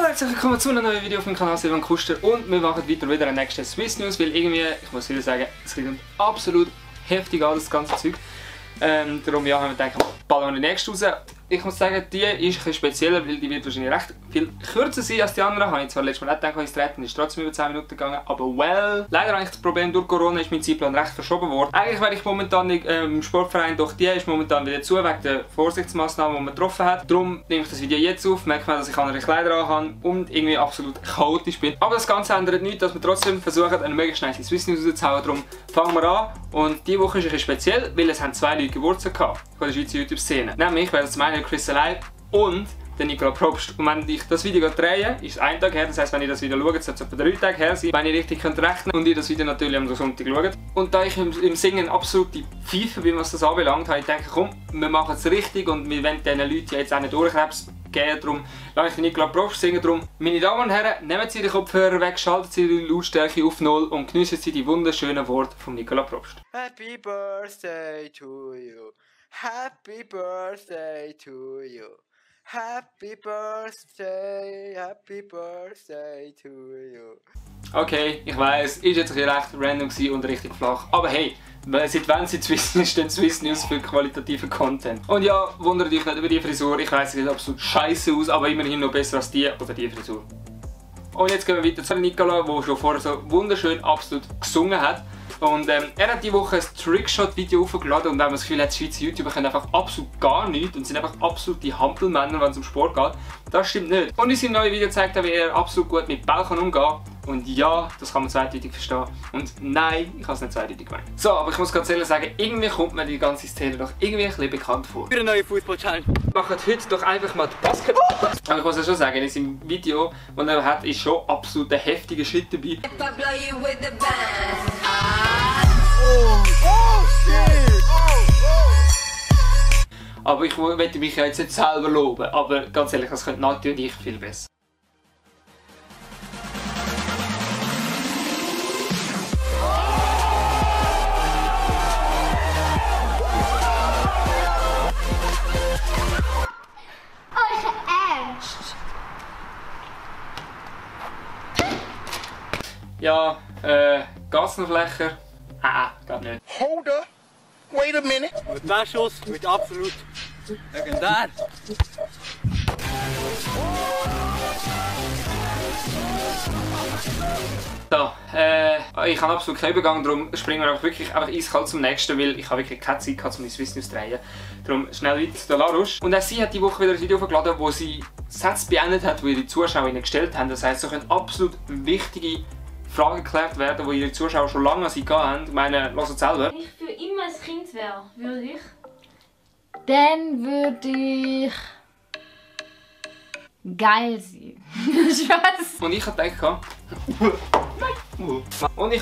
Hallo, herzlich willkommen zu einem neuen Video auf meinem Kanal Silvan Kuster und wir machen weiter wieder eine nächste Swiss News, weil irgendwie, ich muss wieder sagen, es klingt absolut heftig an, das ganze Zeug. Darum ja, haben wir gedacht, ballen wir die nächste raus. Ich muss sagen, die ist ein bisschen spezieller, weil die wird wahrscheinlich recht viel kürzer sein als die anderen. Habe ich zwar letztes Mal nicht gedacht, ins Treten ist trotzdem über 10 Minuten gegangen, aber well. Leider habe ich das Problem, durch Corona ist mein Zeitplan recht verschoben worden. Eigentlich wäre ich momentan nicht, im Sportverein, doch die ist momentan wieder zu, wegen der Vorsichtsmaßnahmen, die man getroffen hat. Darum nehme ich das Video jetzt auf, merke mal, dass ich andere Kleider anhabe und irgendwie absolut chaotisch bin. Aber das Ganze ändert nichts, dass wir trotzdem versuchen, eine möglichst nice Swiss News rauszuhauen. Darum fangen wir an. Und diese Woche ist ein bisschen speziell, weil es haben zwei Leute Geburtstag gehabt von der Schweizer YouTube-Szene. Nämlich wäre das zum einen Chris Alive und der Nicola Probst. Und wenn ich das Video drehe, ist es ein Tag her. Das heisst, wenn ihr das Video schaut, sollte es etwa 3 Tage her sein, wenn ihr richtig könnt rechnen und ihr das Video natürlich am Sonntag schaut. Und da ich im Singen absolute Pfeife bin, was das anbelangt, habe ich gedacht, komm, wir machen es richtig und wir wollen diesen Leuten jetzt auch nicht Durchkrebs geben. Darum lasse ich den Nicola Probst singen. Darum, meine Damen und Herren, nehmen Sie die Kopfhörer weg, schalten Sie die Lautstärke auf 0 und genießen Sie die wunderschönen Worte von Nicola Probst. Happy birthday to you. Happy birthday to you. Happy birthday to you. Okay, ich weiss, ist jetzt recht random und richtig flach, aber hey, seit wann sind Swiss News für qualitativen Content? Und ja, wundert euch nicht über die Frisur, ich weiss, sie sieht absolut scheiße aus, aber immerhin noch besser als die oder die Frisur. Und jetzt gehen wir weiter zu Nicola, der schon vorher so wunderschön absolut gesungen hat. Und er hat diese Woche ein Trickshot-Video hochgeladen und wenn man das Gefühl hat, die Schweizer YouTuber können einfach absolut gar nichts und sind einfach absolute Hampelmänner, wenn es um Sport geht. Das stimmt nicht. Und in seinem neuen Video zeigt er, wie er absolut gut mit Ball umgehen kann. Und ja, das kann man zweideutig verstehen. Und nein, ich habe es nicht zweideutig gemeint. So, aber ich muss ganz ehrlich sagen, irgendwie kommt mir die ganze Szene doch irgendwie ein bisschen bekannt vor. Für eine neue Fußball-Challenge. Wir machen heute doch einfach mal die Basketball. Aber ich muss ja schon sagen, in seinem Video, das er hat, ist schon absolut ein heftiger Shit dabei. Aber ich möchte mich ja jetzt nicht selber loben, aber ganz ehrlich, das könnte Nati und ich viel besser. Ja, Gassenflächer? Geht nicht. Hold up. Wait a minute. Und der Schuss wird absolut legendär. So, ich habe absolut keinen Übergang, darum springen wir wirklich einfach eiskalt zum nächsten, weil ich habe wirklich keine Zeit gehabt, um die Swiss News zu drehen. Darum schnell weiter zu der Larusch. Und auch sie hat die Woche wieder ein Video hochgeladen, wo sie Sätze beendet hat, die ihre Zuschauer ihnen gestellt haben. Das heisst, so können absolut wichtige Fragen geklärt werden, die ihre Zuschauer schon lange an sie gehabt haben. Ich meine, hört es selber. Wenn ich für immer ein Kind wäre, würde ich? Dann würde ich geil sein. Spaß. Und ich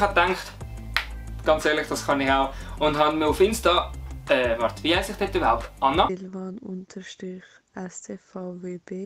habe gedacht, ganz ehrlich, das kann ich auch. Und habe mir auf Insta, warte, wie heisst ich dort überhaupt? Anna? Silvan_STVWB.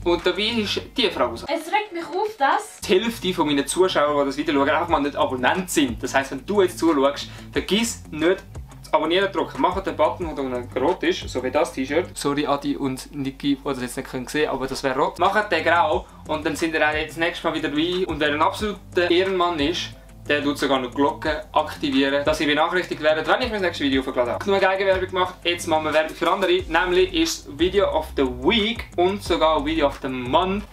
Und dabei ist diese Frage raus. Es regt mich auf, dass Die Hälfte von meinen Zuschauern, die das Video schauen, einfach mal nicht Abonnent sind. Das heisst, wenn du jetzt zuschaust, vergiss nicht das Abonnieren drücken. Mach den Button, der unten rot ist, so wie das T-Shirt. Sorry Adi und Niki, die das jetzt nicht sehen können, aber das wäre rot. Macht den grau und dann sind ihr auch jetzt das nächste Mal wieder dabei. Und wer ein absoluter Ehrenmann ist, der tut sogar noch die Glocke aktivieren, dass ihr benachrichtigt werdet, wenn ich mein nächstes Video hochgeladen habe. Genug Eigenwerbung gemacht, jetzt machen wir Werbung für andere, nämlich ist das Video of the Week und sogar Video of the Month,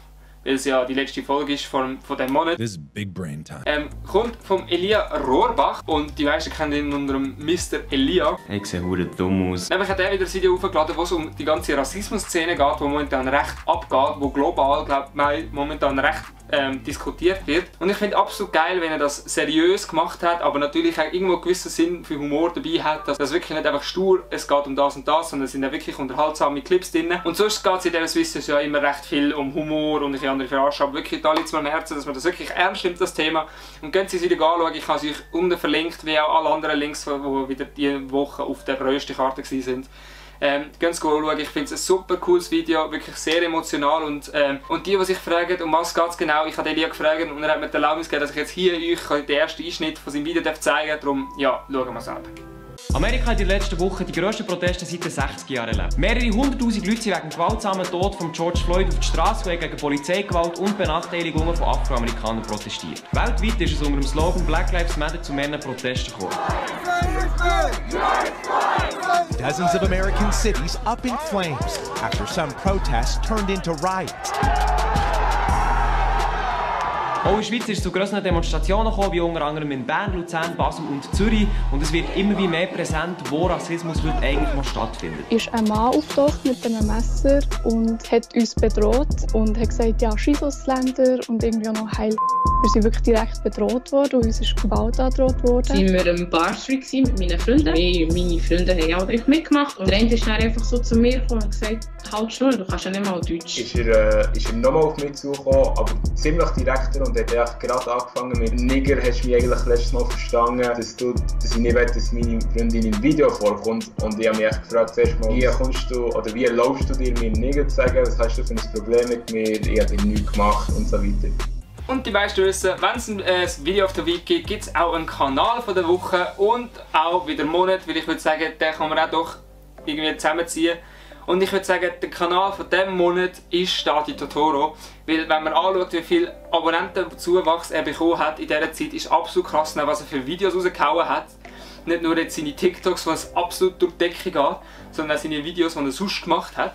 weil es ja die letzte Folge ist von diesem Monat. This is big brain time. Kommt vom Elia Rohrbach und die meisten kennen ihn unter dem Mr. Elia. Ich sehe verdammt dumm aus. Nämlich hat er wieder ein Video hochgeladen, wo es um die ganze Rassismus-Szene geht, die momentan recht abgeht, wo global, glaube ich, momentan recht diskutiert wird. Und ich finde absolut geil, wenn er das seriös gemacht hat, aber natürlich auch irgendwo einen gewissen Sinn für Humor dabei hat, dass das wirklich nicht einfach stur, es geht um das und das, sondern es sind ja wirklich unterhaltsame Clips drin. Und sonst geht es in dieser Swiss ja immer recht viel um Humor und andere Verarschen, aber wirklich da liegt es mir am Herzen, dass man das wirklich ernst nimmt, das Thema. Und könnt ihr es wieder anschauen, ich habe es euch unten verlinkt, wie auch alle anderen Links, die wieder diese Woche auf der grössten Karte waren. Geht schauen, ich finde es ein super cooles Video, wirklich sehr emotional und die sich fragen, um was geht es genau, ich habe Elia gefragt und er hat mir die Erlaubnis gegeben, dass ich jetzt hier euch den ersten Einschnitt von seinem Video zeigen darf, darum, ja, schauen wir es selber. Amerika hat in den letzten Wochen die grössten Proteste seit den 60er Jahren erlebt. Mehrere 100'000 Leute sind wegen dem gewaltsamen Tod von George Floyd auf die Straße gegen Polizeigewalt und Benachteiligungen von Afroamerikanern protestiert. Weltweit ist es unter dem Slogan Black Lives Matter zu mehreren Protesten gekommen. Dozens of American cities up in flames after some protests turned into riots. Auch in der Schweiz ist es zu grösseren Demonstrationen gekommen, wie unter anderem in Bern, Luzern, Basel und Zürich. Und es wird immer mehr präsent, wo Rassismus heute eigentlich noch stattfindet. Ist ein Mann aufgetaucht mit einem Messer und hat uns bedroht und hat gesagt, ja, Scheiss-Ausländer und irgendwie auch noch Heil. Wir sind wirklich direkt bedroht worden und uns ist Gewalt angedroht worden. Wir waren im Bar Street mit meinen Freunden. Meine Freunde haben auch mitgemacht. Und der eine ist dann einfach so zu mir gekommen und gesagt, halt schon, du kannst ja nicht mal Deutsch. Ist er nochmal auf mich zugekommen, aber ziemlich direkter und hat gerade angefangen mit Nigger, hast du mich eigentlich letztes Mal verstanden, dass ich nicht will, dass meine Freundin im Video vorkommt. Und ich habe mich echt gefragt, wie kommst du oder wie erlaubst du dir, mir Nigger zu sagen, was hast du für ein Problem mit mir, ich habe nichts gemacht und so weiter. Und die meisten wissen, wenn es ein Video auf der Week gibt, gibt es auch einen Kanal von der Woche und auch wieder einen Monat, weil ich würde sagen, den kann man auch doch irgendwie zusammenziehen. Und ich würde sagen, der Kanal von diesem Monat ist Stati Totoro, weil wenn man anschaut, wie viele Abonnentenzuwachs er bekommen hat in dieser Zeit, ist absolut krass, was er für Videos rausgehauen hat. Nicht nur jetzt seine TikToks, wo es absolut durch die Decke geht, sondern auch seine Videos, die er sonst gemacht hat.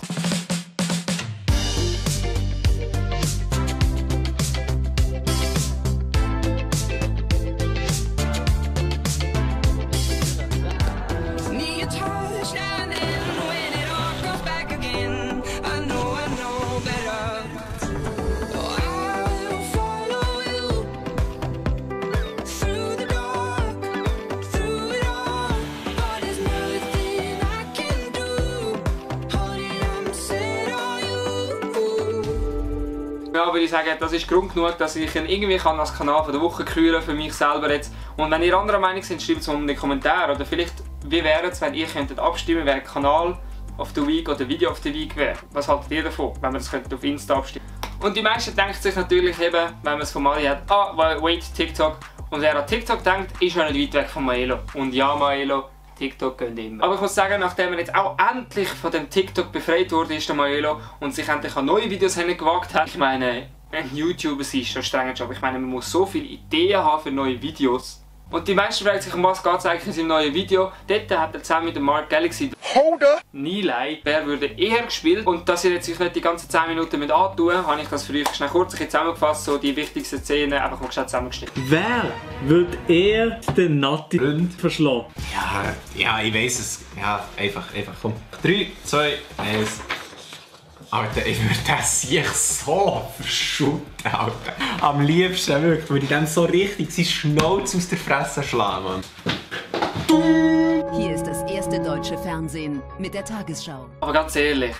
Ja, würde ich sagen, das ist Grund genug, dass ich ihn irgendwie als Kanal von der Woche küren für mich selber jetzt. Und wenn ihr anderer Meinung seid, schreibt es unten in die Kommentare. Oder vielleicht, wie wäre es, wenn ihr könntet abstimmen, wer Kanal of the Week oder Video of the Week wäre? Was haltet ihr davon, wenn wir das auf Insta abstimmen? Und die meisten denken sich natürlich eben, wenn man es von Mali hat, ah, wait, TikTok. Und wer an TikTok denkt, ist ja nicht weit weg von Maelo. Und ja, Maelo, TikTok gehen immer. Aber ich muss sagen, nachdem er jetzt auch endlich von dem TikTok befreit wurde, ist der Maelo und sich endlich an neue Videos gewagt hat. Ich meine, ein YouTuber ist schon ein strenger Job. Ich meine, man muss so viele Ideen haben für neue Videos. Und die meisten fragen sich, um was geht es eigentlich in seinem neuen Video. Dort hat er zusammen mit dem Mark Galaxy Nilay, wer würde eher gespielt. Und dass ihr jetzt euch nicht die ganzen 10 Minuten mit antun, habe ich das für euch schnell kurz zusammengefasst, so die wichtigsten Szenen einfach mal schnell zusammengeschnitten. Wer würde eher den Nati verschlagen? Ja, ich weiss es. Ja, einfach, komm. 3, 2, 1. Alter, ich würde sich so verschütten, Alter. Am liebsten wirklich, würde ich dem so richtig seinen Schnauz aus der Fresse schlagen, Mann. Hier ist das erste deutsche Fernsehen mit der Tagesschau. Aber ganz ehrlich,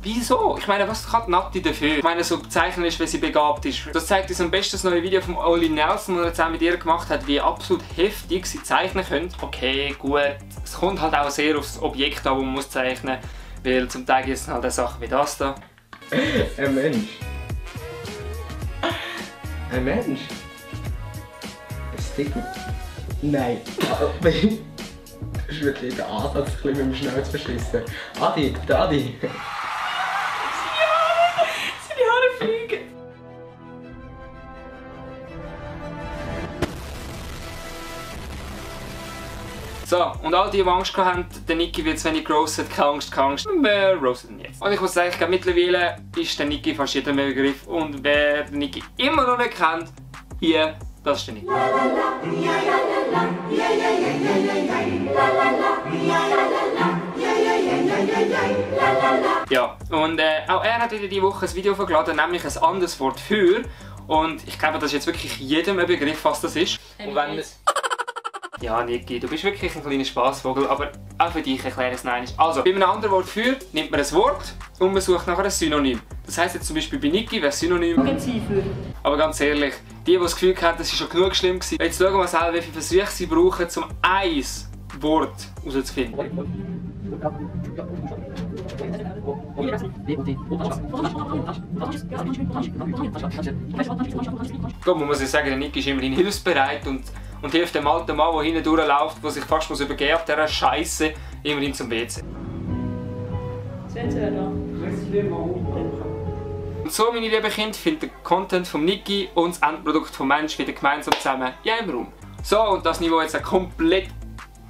wieso? Ich meine, was kann Nati dafür? Ich meine, so bezeichnen ist, wenn sie begabt ist. Das zeigt uns am besten das neue Video von Oli Nelson, das er zusammen mit ihr gemacht hat, wie absolut heftig sie zeichnen können. Okay, gut, es kommt halt auch sehr aufs Objekt an, das man muss zeichnen muss. Weil zum Teil gibt es halt Sachen wie das da. Ein Mensch. Ein Mensch? Ein Stick? Nein. Ich würde den Ansatz ein bisschen mit dem Schnauz verschissen. Adi, der Adi. Seine Haare fliegen. So, und all die, die Angst hatten, der Niki wird zu wenig gerostet, keine Angst. Wir roasten ihn jetzt. Und ich muss sagen, mittlerweile ist der Niki fast jeder mehr Begriff. Und wer den Niki immer noch nicht kennt, hier, das ist der Niki. Ja, und auch er hat wieder diese Woche ein Video verladen, nämlich ein anderes Wort für. Und ich glaube, das ist jetzt wirklich jedem ein Begriff, was das ist. Und wenn ja, Niki, du bist wirklich ein kleiner Spassvogel, aber auch für dich erkläre ich es nein. Also, bei einem anderen Wort für nimmt man ein Wort und man sucht nachher ein Synonym. Das heisst jetzt zum Beispiel bei Niki wäre Synonym. Aber ganz ehrlich, die das Gefühl hatten, das war schon genug schlimm gewesen. Jetzt schauen wir selber, wie viele Versuche sie brauchen, um ein Wort herauszufinden. Gut, man muss ja sagen, der Niki ist immerhin hilfsbereit und und hilft dem alten Mann, der hinten durchläuft, der sich fast übergeben auf dieser Scheiße, immerhin zum WC. Und so, meine lieben Kinder, findet der Content von Niki und das Endprodukt vom Mensch wieder gemeinsam zusammen in einem Raum. So, und das Niveau jetzt komplett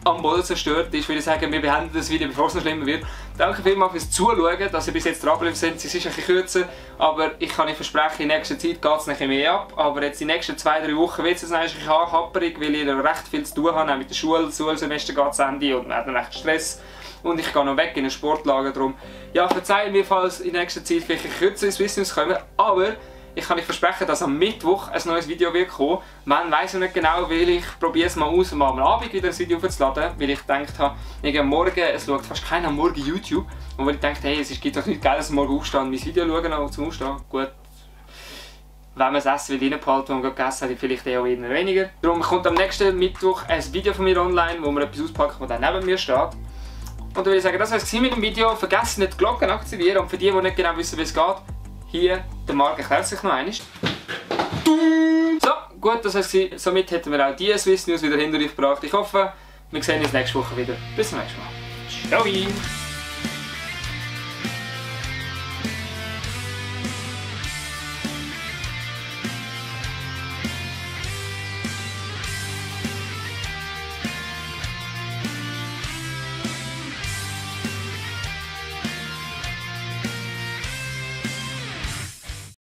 am Boden zerstört ist, würde ich sagen, wir beenden das Video, bevor es noch schlimmer wird. Danke vielmals fürs Zuschauen, dass ihr bis jetzt dran geblieben seid. Es ist ein bisschen kürzer, aber ich kann euch versprechen, in nächster Zeit geht es nicht mehr ab. Aber jetzt die nächsten 2-3 Wochen wird es ein bisschen happerig, weil ich recht viel zu tun habe. Mit der Schule, das Schulsemester geht zu Ende und man hat dann echt Stress. Und ich gehe noch weg in ein Sportlager, darum ja, verzeiht mir, falls in nächster Zeit vielleicht ein kürzeres Wissen kommen, aber ich kann euch versprechen, dass am Mittwoch ein neues Video wird kommen. Man weiss ich nicht genau, weil ich probiere es mal aus, mal am Abend wieder ein Video aufzuladen, weil ich gedacht habe, am Morgen, es schaut fast keiner am Morgen YouTube, und weil ich dachte, hey, es gibt doch nichts Geiles am Morgen aufstehen und mein Video schauen, noch zum Aufstehen. Gut. Wenn man das Essen will reinbehalten, das man gerade gegessen hat, vielleicht eher weniger. Darum kommt am nächsten Mittwoch ein Video von mir online, wo man etwas auspackt, das dann neben mir steht. Und dann würde ich sagen, das war es mit dem Video. Vergesst nicht die Glocke aktivieren, und für die nicht genau wissen, wie es geht, hier, der Marc erklärt sich noch einmal. So, gut, das war's. Somit hätten wir auch die Swiss News wieder hinter euch gebracht. Ich hoffe, wir sehen uns nächste Woche wieder. Bis zum nächsten Mal. Ciao!